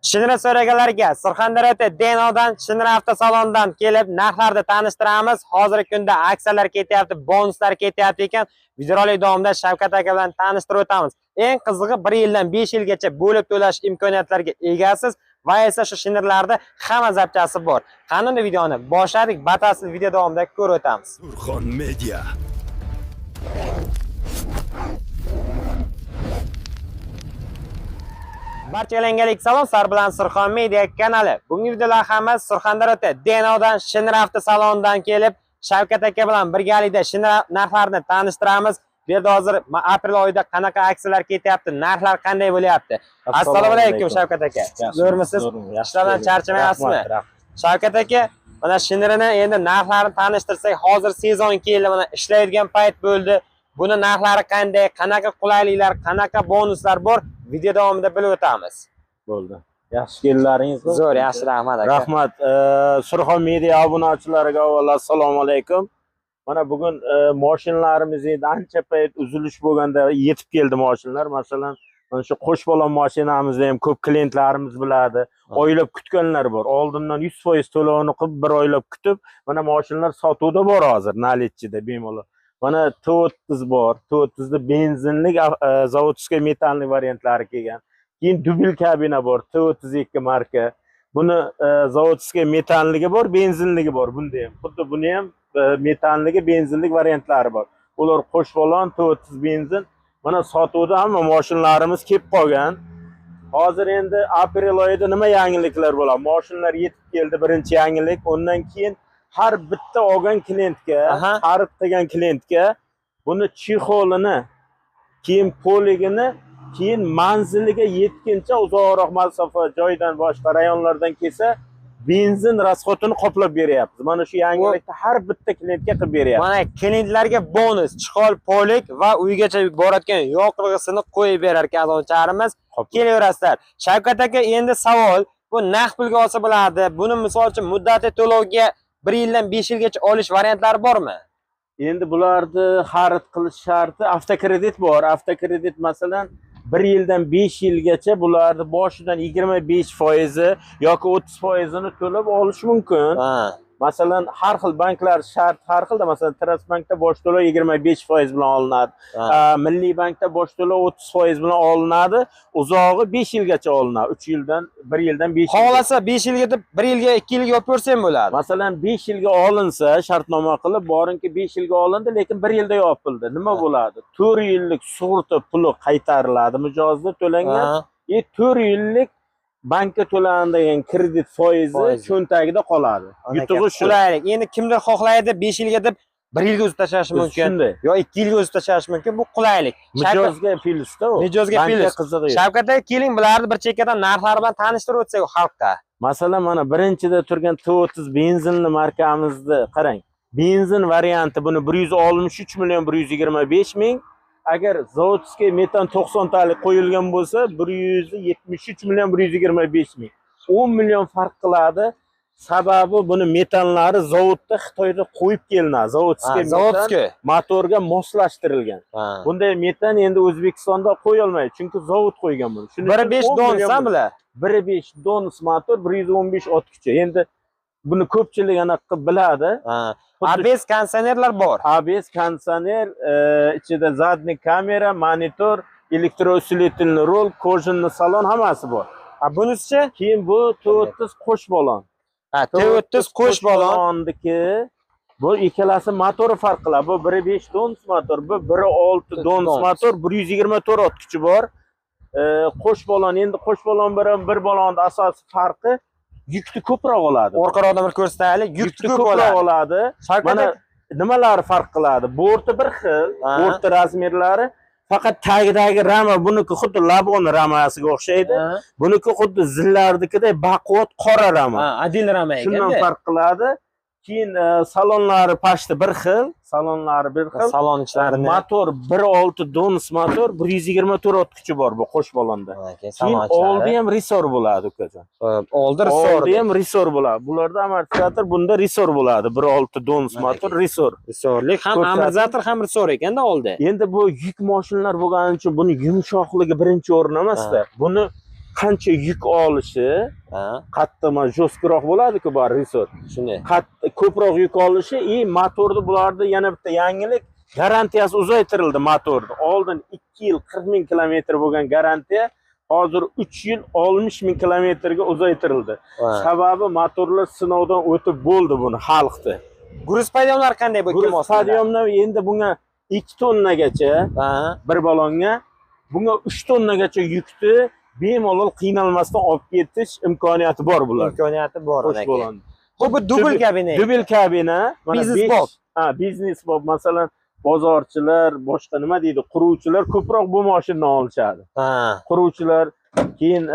Shinra so'raganlarga Surxondaryoda Denodan Shinra avtosalonidan kelib narxlarni tanishtiramiz. Hozirgi kunda aksiyalar ketyapti, bonuslar ketyapti ekan. Videorolik davomida Shavkat aka bilan tanishtirib o'tamiz. Eng qizig'i 1 yildan 5 yilgacha bo'lib to'lash imkoniyatlariga egasiz va esa shu shinirlarda hamma zapchasi bor. Qani unda videoni boshladik, batafsil video davomida ko'rib o'tamiz. Surxon Media. Barchalarga salom, sizlar bilan Surxon Media kanali. Bugungi videolar hammasi Surxondaryoda Denodan Shinra avtosalonidan kelib Shavkat aka bilan birgalikda shinra narxlarini tanishtiramiz. Bu yerda hozir aprel oyida qanaqa aksiyalar ketyapti, narxlar qanday bo'lyapti. Assalomu alaykum Shavkat aka. Zo'rmisiz? Ishlardan charchamayapsizmi? Shavkat aka, mana shinrini endi narxlarini tanishtirsak, hozir sezon keldi, mana ishlaydigan payt bo'ldi. Buni narxlari qanday, qanaqa qulayliklar, qanaqa bonuslar bor, video davomida bilib o'tamiz. Bo'ldi. Yaxshi kellaringiz. Zo'r, yaxshi, rahmat aka. Rahmat. Surxon Media obunachilariga avvalo assalomu alaykum. Mana bugun mashinalarimiz endi ancha payt uzilish bo'lganda yetib keldi mashinalar. Masalan, mana shu qo'shbalon mashinamizni ham ko'p klientlarimiz biladi. Oylab kutganlar bor. Oldindan 100% to'lovini qilib, bir oylab kutib, mana mashinalar sotuvda bor hozir, nalitchida bemalol. Mana T30 bor. T30 da benzinlik, zavodskiy metanli variantlari kelgan. Keyin dubl kabina bor, T32 marka. Buni zavodskiy metanligi bor, benzinligi bor bunda ham. Xuddi buni ham metanligi, benzinlik variantlari bor. Ular qo'shbalon T30 benzin. Mana sotuvda hamma mashinalarimiz kelib qolgan. Hozir endi aprel oyida nima yangiliklar bo'ladi? Mashinalar yetib keldi, birinchi yangilik. Undan keyin har bitta olgan klientga, xarid qilgan klientga buni chexolini, keyin poligini, keyin manziliga yetguncha uzoqroq masofa joydan boshqa rayonlardan kelsa, benzin rasxodini qoplab beryapmiz. Mana shu yangilikni har bitta klientga qilib beryapmiz. Mana klientlarga bonus, chexol, polik va uygacha borayotgan yoqilg'isini qo'yib berar ekan a'zolarimiz. Kelaverasizlar. Shavkat aka, endi savol, bu naqd pulga olsa bo'ladi. Buni misol uchun muddati to'lovga 1 yildan 5 yilgacha olish variantlari bormi? Endi bularni xarid qilish sharti avtokredit bor. Avtokredit masalan 1 yildan 5 yilgacha bularni boshidan 25% yoki 30%ini to'lab olish mumkin. Masalan, har xil banklar shart har xilda, masalan, Trust bankda bosh to'lov 25% bilan olinadi. Milliy bankda bosh to'lov 30% bilan olinadi. Uzog'i 5 yilgacha olinadi. 3 yildan, 1 yildan 5 yilgacha. Xohlasa 5 yilga deb 1 yilga, 2 yilga olib ko'rsa ham bo'ladi. Masalan, 5 yilga olinsa, shartnoma qilib, borinki 5 yilga olindi, lekin 1 yilda yopildi. Nima bo'ladi? 4 yillik sug'urta puli qaytariladi mijozda to'langan. 4 yillik bankka to'lanadigan kredit foizi cho'ntagida qoladi. Yutug'i shu. Qulaylik. Endi kimdir xohlaydi 5 yilga deb 1 yilga uzib tashlashi mumkin yo 2 yilga uzib tashlashi mumkin. Bu qulaylik. Mijozga plyusda u. Mijozga plyus. Qizig'i yo'q. Shavkat aka, keling bularni bir chekkadan narxlari bilan tanishtirib o'tsak xalqqa. Masalan, mana birinchida turgan T30 benzinli markamizni qarang. Benzin varianti buni 163 million 125 ming. Agar zavodskiy metan 90 talik qo'yilgan bo'lsa, 173 million 125 ming. 10 million farq qiladi. Sababi buni metanlari zavodda Xitoyda qo'yib kelinadi. Zavodskiy metan motorga moslashtirilgan. Bunday metan endi O'zbekistonda qo'ya olmaydi, chunki zavod qo'ygan buni. 1.5 dons ham bular. 1.5 dons motor, 115 ot kuchi. Endi buni ko'pchilik anaqa qilib biladi. ABS konditsionerlar bor. ABS konditsioner, ichida zadniy kamera, monitor, elektrousилительный rul, kojinli salon hammasi bor. Bunisichi? Keyin bu T30 qo'shbalon. T30 qo'shbalonniki. Bu ikkalasi motori farq qiladi. Bu 1.5 dons motor, bu 1.6 dons motor, 124 ot kuchi bor. Qo'shbalon, endi qo'shbalon bilan bir balonning asosiy farqi yukni ko'proq oladi. Orqaroqdan bir ko'rsataylik, yukni ko'proq oladi. Mana nimalari farq qiladi? Borti bir xil, borti razmerlari, faqat tagidagi rama buniki xuddi labon ramasiga o'xshaydi. Buniki xuddi zillardikidek baquvvat qora rama. Adil rama ekan. Shundan farq qiladi. Keyin salonlari pashti bir xil, salonlari bir xil. Salon ichlarini. Motor 1.6 dons motor, 124 ot kuchi bor bu qo'shbalonda. Keyin oldi ham resor bo'ladi ukajon. Oldi resor. Oldi ham resor bo'ladi. Bularda amortizator, bunda resor bo'ladi. 1.6 dons motor resor. Resorlik ham amortizator ham resor ekanda oldi. Endi bu yuk mashinalar bo'lgani uchun buni yumshoqligi birinchi o'rin emasda. Buni Qancha yuk olishi, qattiq mana жёсткий roq bo'ladi-ku bor resor. Shunday. Ko'proq yuk olishi и motorni bularni yana bitta yangilik, garantiyasi uzaytirildi motorni. Oldin 2 yil 40 ming kilometr bo'lgan garantiya hozir 3 yil 60 ming kilometrga uzaytirildi. Sababi motorlar sinovdan o'tib bo'ldi buni xalqni. Груз подъём lar qanday bu ikki Груз moshinada? подъём dan endi bunga 2 tonnagacha bir balonga, bunga 3 tonnagacha yukni bemalol qiynalmasdan olib ketish imkoniyati bor bular. Imkoniyati bor. Qo'sh balon. Xo'p, bu dubl kabina. Dubl kabina. Mana Biznes bob. Ha, biznes bob. Masalan, bozorchilar, boshqa nima deydi, quruvchilar ko'proq bu mashinani olishadi. Quruvchilar, keyin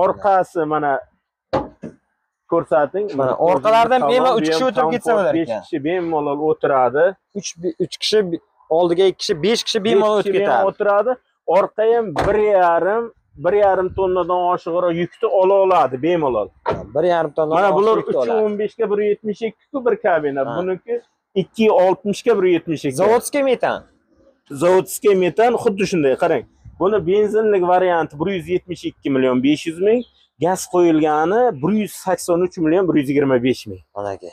orqasi mana ko'rsating. Mana orqalaridan bemalol 3 kishi o'tirib ketsa bo'lar 5 ekan. kishi bemalol o'tiradi. 3 kishi oldiga 2 kishi, 5 kishi bemalol o'tib ketadi. O'tiradi. Orqa ham 1,5 tonnadan oshiqroq yukni ola oladi bemalol. 1,5 tonnadan. Mana bular 3.15 ga 1.72 ku bir kabina. Buniki 2.60 ga 1.72. Заводской metan. Заводской metan xuddi shunday, qarang. Buni benzinlik varianti 172 million 500 ming, gaz qo'yilgani 183 million 125 ming. Mana aka.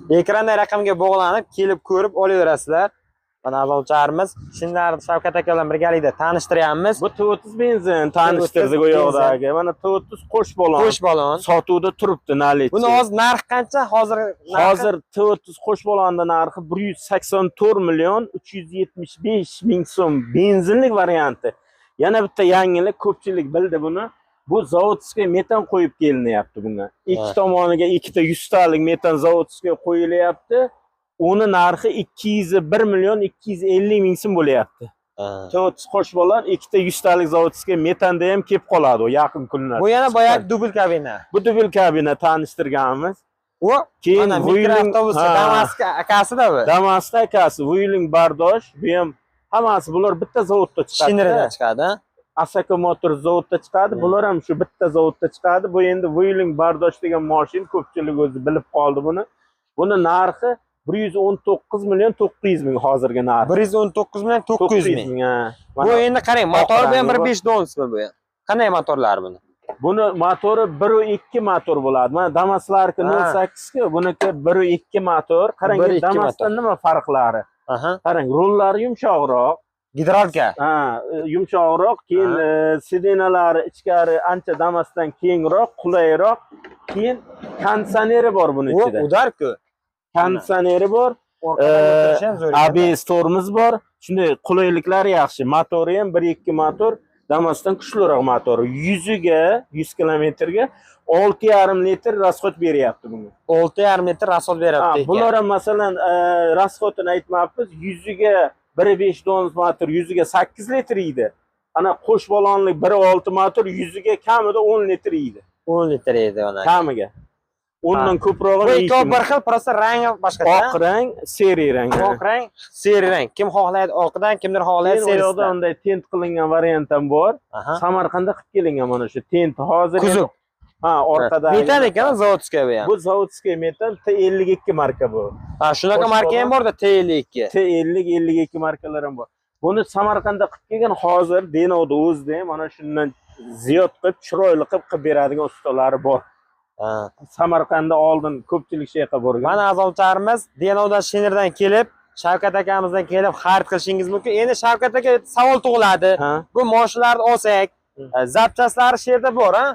Ekranda raqamga bog'lanib, kelib ko'rib olaverasizlar. Mana azovchilarimiz shinlarni Shavkat aka bilan birgalikda tanishtiryapmiz. Bu T30 benzin tanishtirdik u yoqdagi. Mana T30 qo'sh balon. Qo'sh balon. Sotuvda turibdi наличие. Buni hozir narxi qancha? Hozir hozir T30 qo'sh balonning narxi 184 million 375 ming so'm benzinlik varianti. Yana bitta yangilik, ko'pchilik bildi buni. Bu заводской metan qo'yib kelinyapti bunga. Ikki tomoniga ikkita 100 talik metan заводской qo'yilyapti. Uni narxi 201 million 250 ming so'm bo'lyapti. T30 qo'sh balon ikkita 100 talik заводской metanda ham kelib qoladi u yaqin kunlarda. Bu yana boyagi dubl kabina. Bu dubl kabina tanishtirganmiz. U keyin mana mikroavtobus Damas'ga akasida bu. Damas'da akasi, Wuling Bardosh, bu ham hammasi bular bitta zavodda chiqadi. Shinridan chiqadi. Asaka Motor zavodda chiqadi. Bular ham shu bitta zavodda chiqadi. Bu endi Wuling Bardosh degan mashina ko'pchilik o'zi bilib qoldi buni. Buni narxi 119 million 900 ming hozirgi narxi. 119 million 900 ming. Bu endi qarang, motor bu ham 1.5 donsmi bu ham? Qanday motorlar buni? Buni motori 1.2 motor bo'ladi. Mana Damas'larki 0.8 ku, buniki 1.2 motor. Qarang, Damas'dan nima farqlari? Qarang, rollari yumshoqroq. Gidrolka. Ha, yumshoqroq, keyin sidinalari ichkari ancha Damas'dan kengroq, qulayroq. Keyin konditsioneri bor buni ichida. Udarku. Konditsioneri bor. ABS tormoz bor. Shunday qulayliklari yaxshi. Motori ham 1.2 motor, Damas'dan kuchliroq motor. 100ga, 100 kilometrga 6,5 litr rasxod beryapti bunga. 6,5 litr rasxod beryapti. Bular ham masalan, rasxodini aytmabmiz, 100ga 1.5 dons motor 100ga 8 litr yeydi. Ana qo'sh balonlik 1.6 motor 100ga kamida 10 litr yeydi. 10 litr yeydi mana. Kamiga. 10dan ko'prog'i. Bu ikkovi bir xil, prosta rangi boshqacha. Oq rang, seri rang. Oq rang, seri rang. Kim xohlaydi oqidan, kimdir xohlaydi serisidan. U yoqda unday tent qilingan variant ham bor. Samarqandda qilib kelingan mana shu tent hozir. Kuzov. Ha, orqada. Metan ekan, заводской bu ham. Bu заводской metan T52 marka bu. Ha, shunaqa marka ham bor-da, T52. T50, 52 markalar ham bor. Buni Samarqandda qilib kelgan, hozir Denovda o'zida ham mana shundan ziyod qilib, chiroyli qilib beradigan ustalari bor. Samarqandda oldin ko'pchilik shu yoqqa borgan. Mana azovchilarimiz Denovdan, Shinirdan kelib, Shavkat akamizdan kelib xarid qilishingiz mumkin. Endi Shavkat aka savol tug'iladi. Bu mashinalarni olsak, zapchaslari shu yerda bor, ha?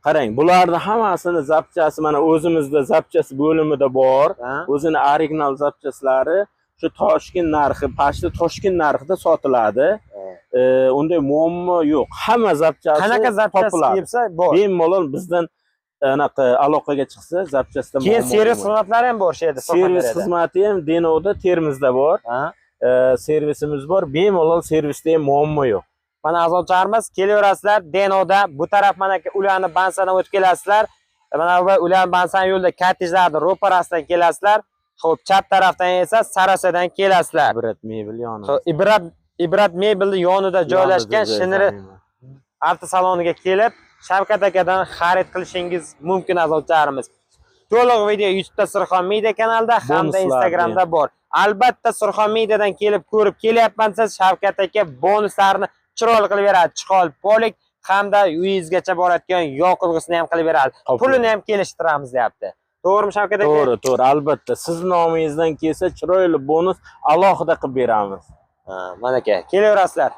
Qarang, bularni hammasini zapchasi mana o'zimizda zapchasi bo'limida bor. O'zini original zapchaslari shu Toshkent narxi, pashta Toshkent narxida sotiladi. Unday muammo yo'q. Hamma zapchasi qanaqa zapchasi kelsa bor. Bemalol bizdan anaqa aloqaga chiqsa, zapchasda muammo. Keyin servis xizmatlari ham bor shu yerda. Servis xizmati ham Denovda, Termizda bor. Servisimiz bor. Bemalol servisda ham muammo yo'q. Mana azovchilarimiz kelaverasizlar Denovda, bu taraf mana ularni Bansadan o'tib kelasizlar. Mana bu ularni Bansan yo'lida kottejlarning ro'parasidan kelasizlar. Xo'p, chap tarafdan esa Sarasadan kelasizlar. Ibrat mebel yonida. Xo'p, Ibrat mebelning yonida joylashgan Shinri avtosaloniga kelib Shavkat akadan xarid qilishingiz mumkin azovchilarimiz. To'liq video YouTube'da Surxon Media kanalida hamda Instagramda bor. Albatta Surxon Mediadan kelib ko'rib kelyapman desa, Shavkat aka bonuslarni chiroyli qilib beradi. Chiqol, polik Hamda uyingizgacha boradigan yoqilg'isini ham qilib beradi. Pulini ham kelishtiramiz deyapti. To'g'rimi, Shavkat aka? To'g'ri, albatta. Siz nomingizdan kelsa, chiroyli bonus alohida qilib beramiz. Ha, mana aka, kelaverasizlar.